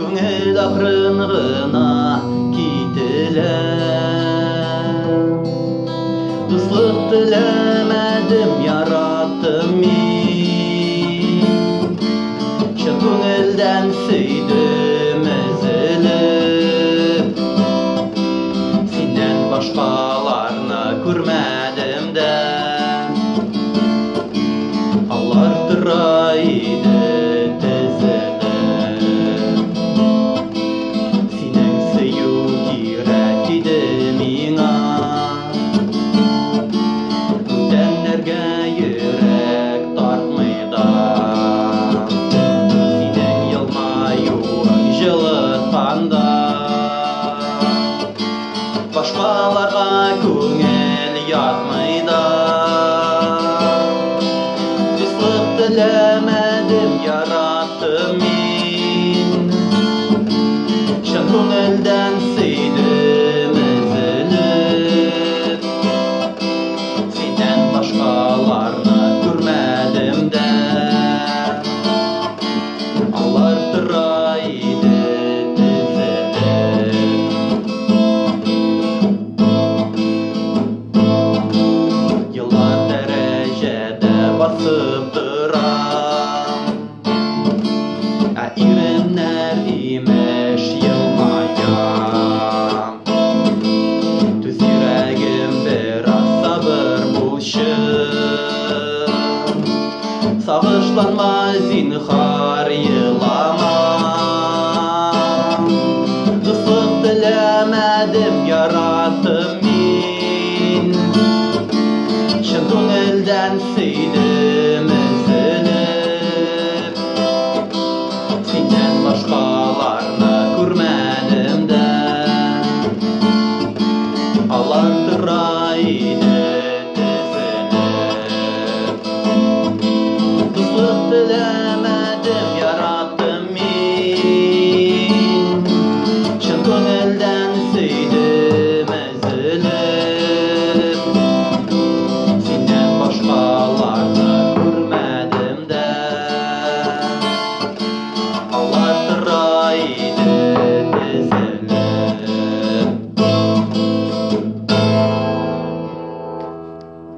Күңел акрын гына кителә. Дуслык теләмәдем, яраттым мин. Чын күңелдән сөйдем өзелеп. Синнән башкаларны күрмәдем дә. Алар тора иде тезелеп. Синең сөю кирәк иде миңа. Бүтәннәргә йөрәк тартмый да. Синең елмаюың җылытканда. Башкаларга күңел ятмый.